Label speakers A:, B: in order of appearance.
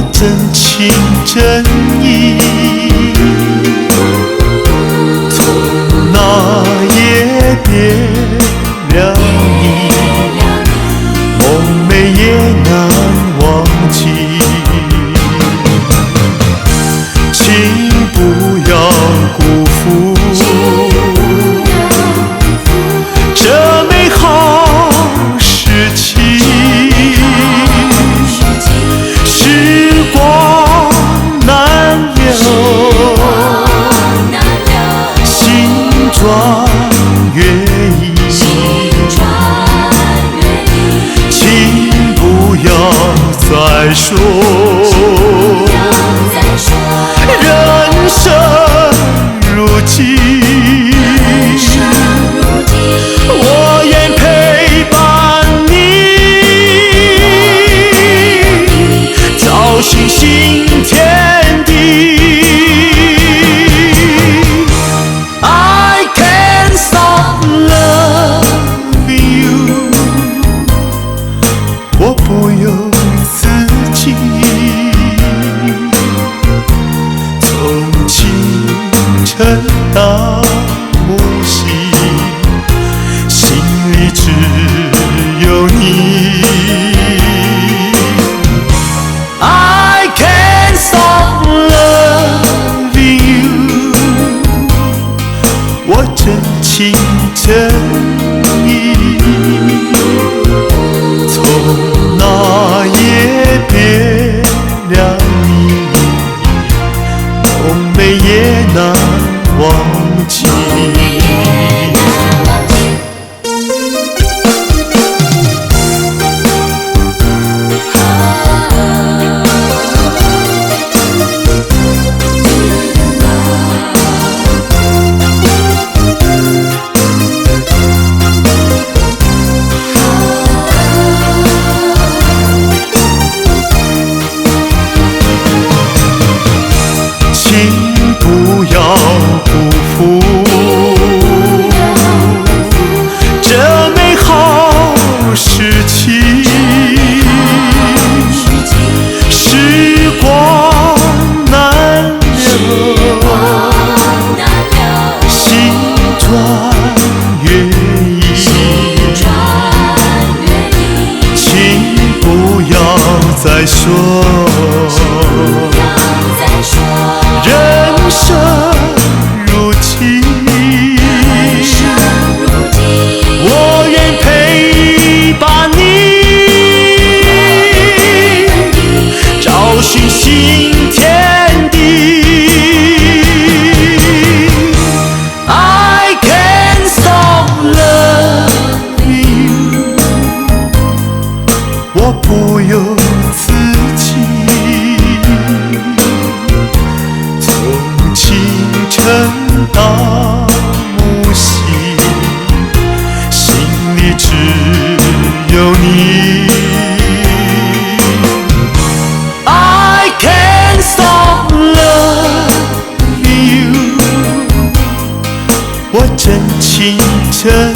A: 我真情真意，從那夜別了你，夢寐也難忘記。請不要辜負這美好時期，時光難留，星轉月移，請不要再說，人生如寄，我願陪伴你，找尋新天地。I can't stop loving you，我不由自己，從清晨到暮夕，心裡只有你。I can't stop loving you，我真情真意，從那夜別了你，夢寐也難忘記。請不要辜負這美好時期，時光難留，星轉月移，請不要再說，人生如寄，我願陪伴你，找尋新天地。I can't stop loving you，我不由自己，從清晨到暮夕，心裡只有你。I can't stop loving you，我真情真